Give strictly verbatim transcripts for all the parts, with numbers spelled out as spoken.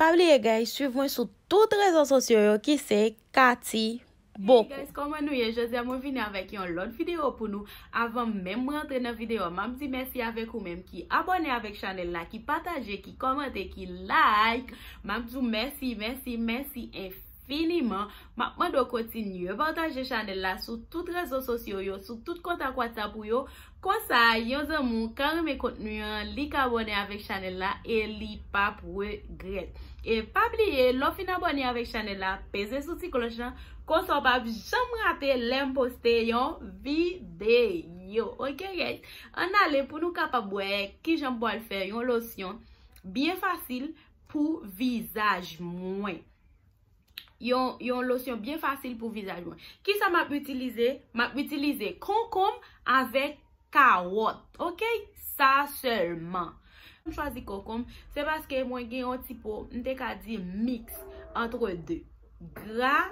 Pa bliye, guys, swiv mwen sou tout rezo sosyo yo ki se Cathy Boko. Hey guys, kòman nou ye? Jodi a mwen vini avèk yon lòt videyo pou nou. Avan menm mwen antre nan videyo a, m ap di mèsi avèk ou menm ki abòne avèk chanèl la, ki pataje, ki kòmante, ki like. M ap di w mèsi, mèsi, mèsi enfiniman. M ap mande w kontinye pataje chanèl la sou tout rezo sosyo yo, sou tout kontak WhatsApp ou yo. Konsa, yon zanmi w ka renmen kontni an, li ka abòne avèk chanèl la e li p ap regrèt. E pa bliye, lè w fin abòne avèk chanèl la, peze sou ti klòch lan, konsa w p ap janm rate lè m poste yon videyo. Ok, guys? Ann ale pou nou kapab wè kijan m pral fè yon losyon byen fasil pou vizaj mwen. Yon, yon losyon byen fasil pou vizaj mwen. Kisa m ap itilize? M ap itilize konkonm avèk kawòt, ok? Sa sèlman. M chwazi konkonm, se paske mwen gen yon ti po, m te ka di miks antre de. Gra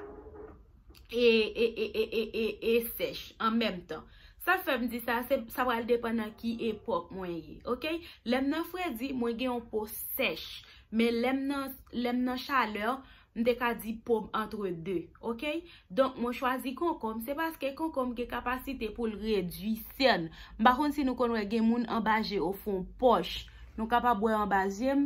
e, e, e, e, e, e, e sèch an menm tan. Sa k fè m di sa, se, sa pral depann nan ki epòk mwen ye, ok? Lè m nan fredi, mwen gen yon po sèch. Men lè m nan, lè m nan chalè, m te ka di po m antre de, ok? Donk, mwen chwazi konkonm, se paske konkonm gen kapasite pou l redui sèn. M pa konn si nou konn wè gen moun anba je yo fè yon pòch. Nou kapab wè anba je m,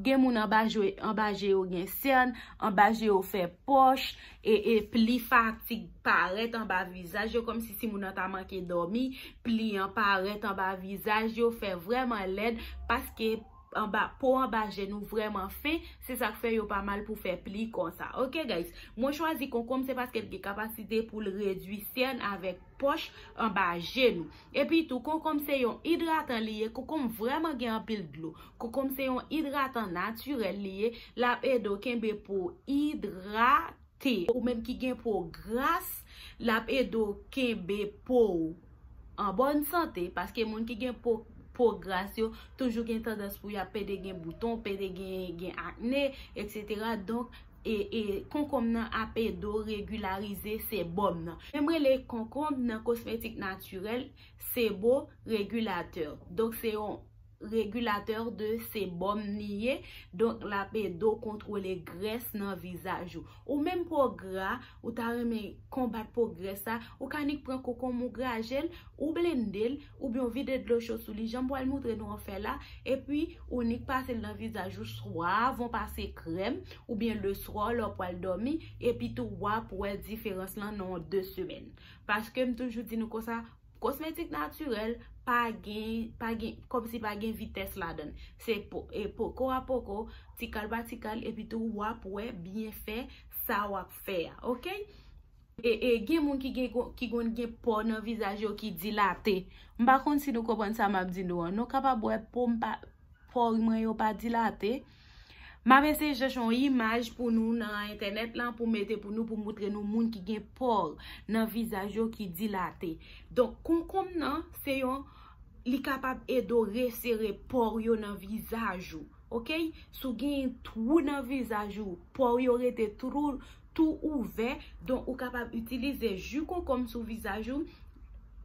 gen moun anba je, anba je yo gen sèn, anba je yo fè pòch, e, e pli fatig parèt anba vizaj yo, kòmsi timoun nan ta manke dòmi, pli an parèt anba vizaj yo, fè vrèman lèd, paske anba, po anba je nou vrèman fen, se sa k fè yo pa mal pou fè pli konsa. Ok, guys? Mwen chwazi konkonm, se paske l gen kapasite pou l redui sèn avèk pòch anba je nou. Epi tou, konkonm se yon idratan li ye, konkonm vrèman gen anpil dlo. Konkonm se yon idratan natirèl li ye, l ap ede w kenbe po idrate. Ou menm ki gen po gras, l ap ede w kenbe po w an bòn sante, paske moun ki gen po, po gras yo toujou gen tandans pou y ap pede gen bouton, pede gen, gen akne, etsetera. Donk, e, e, konkonm nan ap ede w regilarize sebòm nan. Menm rele konkonm nan kosmetik natirèl, sebo regilatè. Donk, se yon regilatè de sebòm li ye. Donk, l ap ede w kontwole grès nan vizaj ou. Ou menm po gra, ou ta renmen konbat po grès sa, ou ka nik pran konkonm ou graje l, ou blende l, oubyen w vide dlo cho sou li, jan m pral moutre nou an fè la, epi ou nik pase l nan vizaj ou swa avan w pase krèm, oubyen leswa lè w pral dòmi, epi tou w ap wè diferans lan nan de semèn. Paske m toujou di nou konsa, kosmetik natirèl pa gen, pa gen, kòmsi pa gen vitès ladan l. Se po, e poko a poko, ti kal pa ti kal, epi tou w ap wè byenfè sa w ap fè a, ok? E, e gen moun ki gen, ki konn gen po nan vizaj yo ki dilate. M pa konn si nou konprann sa m ap di nou an. Nou kapab wè po m pa, po mwen yo pa dilate. M ap eseye chèche yon imaj pou nou nan entènèt lan, pou mete pou nou, pou moutre nou moun ki gen po nan vizaj yo ki dilate. Donk, konkonm nan, se yon, li kapab ede w resere po yo nan vizaj ou. Ok? Si w gen twou nan vizaj ou, po yo rete twou, tou ouvè, donk ou kapab itilize ji konkonm sou vizaj ou,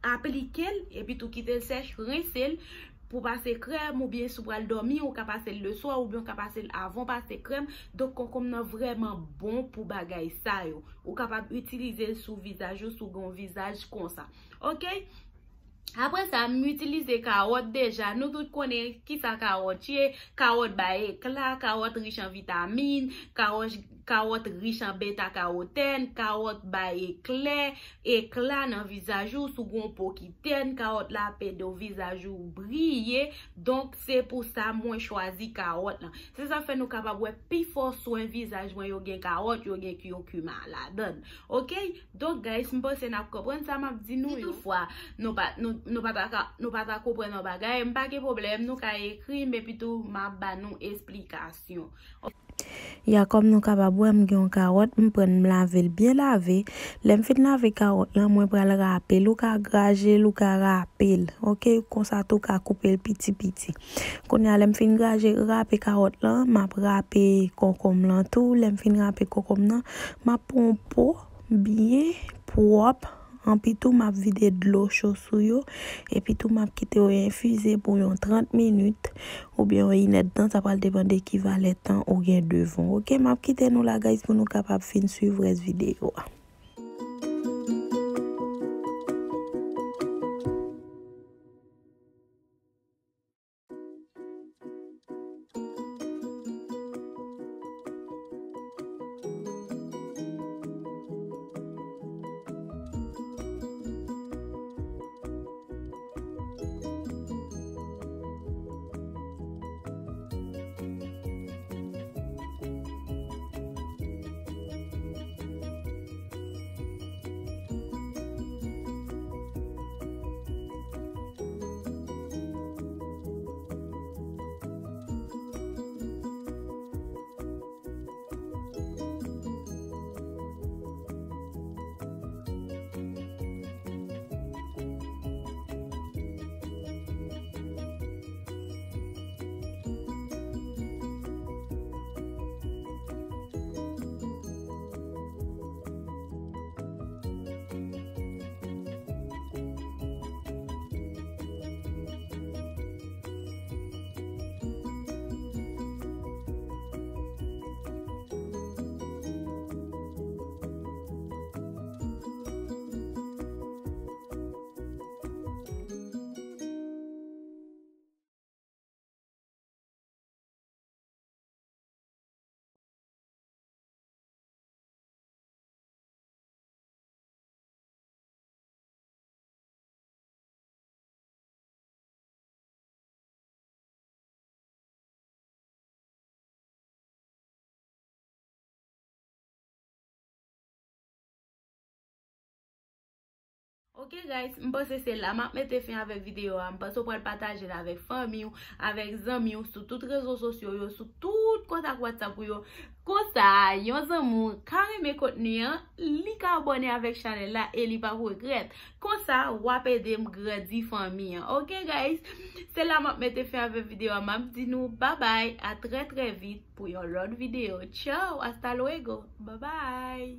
aplike l, epi tou kite l sèch, rense l, pou pase krèm, oubyen si w pral dòmi, ou ka pase l leswa, oubyen ou ka pase l avan w pase krèm. Donk, konkonm nan vrèman bon pou bagay sa yo. Ou kapab itilize l sou vizaj ou, si w gen yon vizaj konsa. Ok? Apre sa, m itilize kawòt deja. Nou tout konnen kisa kawòt ye. Kawòt bay ekla, kawòt rich an vitamin, kawòt, kawòt rich an beta karotèn, kawòt bay eklè, ekla nan vizaj ou, si w gen yon po ki tèn, kawòt la ap ede w vizaj ou briye. Donk, se pou sa mwen chwazi kawòt lan. Se sa fè nou kapab wè pifò swen vizaj mwen yo gen kawòt, yo gen kiokima ladan l. Ok? Donk, guys, m panse n ap konprann sa m ap di nou yo. Si toutfwa, nou pa, nou, nou pa ta ka, nou pa ta konprann yon bagay, m pa gen pwoblèm, nou ka ekri m, epi tou m ap ba nou esplikasyon. Ya, kòm nou kapab wè, m gen yon kawòt, m pran l, m lave l byen lave. Lè m fin lave kawòt lan, mwen pral rape l. Ou ka graje l, ou ka rape l. Ok, konsa tou ou ka koupe l piti piti. Kounye a, lè m fin graje, rape kawòt lan, m ap rape konkonm lan tou. Lè m fin rape konkonm nan, m ap pran yon po byen pwòp, Anpi tou, m ap vide dlo cho sou yo. Epi tou, m ap kite yo enfize pou yon trant minit oubyen yon inèdtan. Sa pral depann de ki valè tan ou gen devan w. Oke, m ap kite nou la, guys, pou nou kapab fin swiv rès videyo a. Ok guys, m panse se la m ap mete fen avèk videyo a. M panse w pral pataje l avèk fanmi w, avèk zanmi w, sou tout rezo sosyo yo, sou tout kontak WhatsApp ou yo. Konsa, yon zanmi w ka renmen kontni an, li ka abòne avèk chanèl la e li p ap regrèt. Konsa, w ap ede m grandi fanmi an. Ok guys, se la m ap mete fen avèk videyo a. M ap di nou babay, a trè trè vit pou yon lòt videyo. Ciao, hasta luego, babay.